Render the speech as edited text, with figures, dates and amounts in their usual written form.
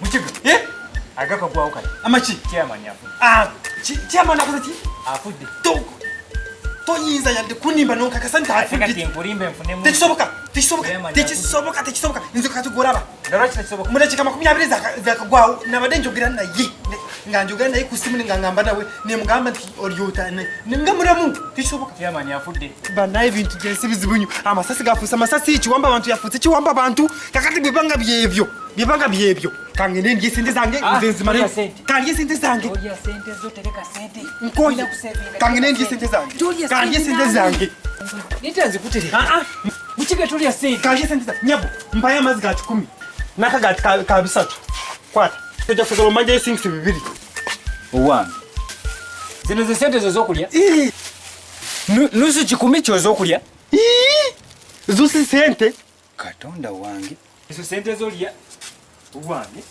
Mukiga. Eh? Agakagwawo kati. Amaki? Chairman afudde. Ah, chairman akoze ki? Afudde. Toyinza yadde kunimba nonkakasa nti afudde. Nkulimbe nfunemu. Tekisoboka. Tekisoboka. Tekisoboka, tekisoboka. Nze kati gwolaba. Nga lwaki tekisoboka? Mu dakiika 20 zakagwawo nabadde njogera naye. Nga njogera naye ku ssimu nga ngamba nawe ne mugamba nti olyota nga mulamu. Tekisoboka. Chairman afudde. Banaye ebintu byensi bizibu nnyo. Amasasi gafuuse amasasi, kiwamba abantu yafuuse kiwamba abantu. Kakati bwebanga byebyo. Byebanga byebyo. Kangende ndye sente zange Ah, nze nzimale. tolya sente. Kandye sente zange. Tolya sente zo, tereka sente. Nkoye. Olina kusevinga, Kangende tereka ndye sente zange. Tolya Kandye sente sente zange. Nita nzikutereka. Ah, ah. Mukiga tolya sente. Kandye sente zange. Nyabo, mpayo amazzi ga 10. N'akagaati ka 3. Kwata. Tojja kusagala omanja singisi 2. Owange. Zino ze sente zo z'okulya? Ii. Nusu 10 ky'oz'okulya? Ii. Zo si sente. Katonda wange. Ezo sente z'olya. Owange.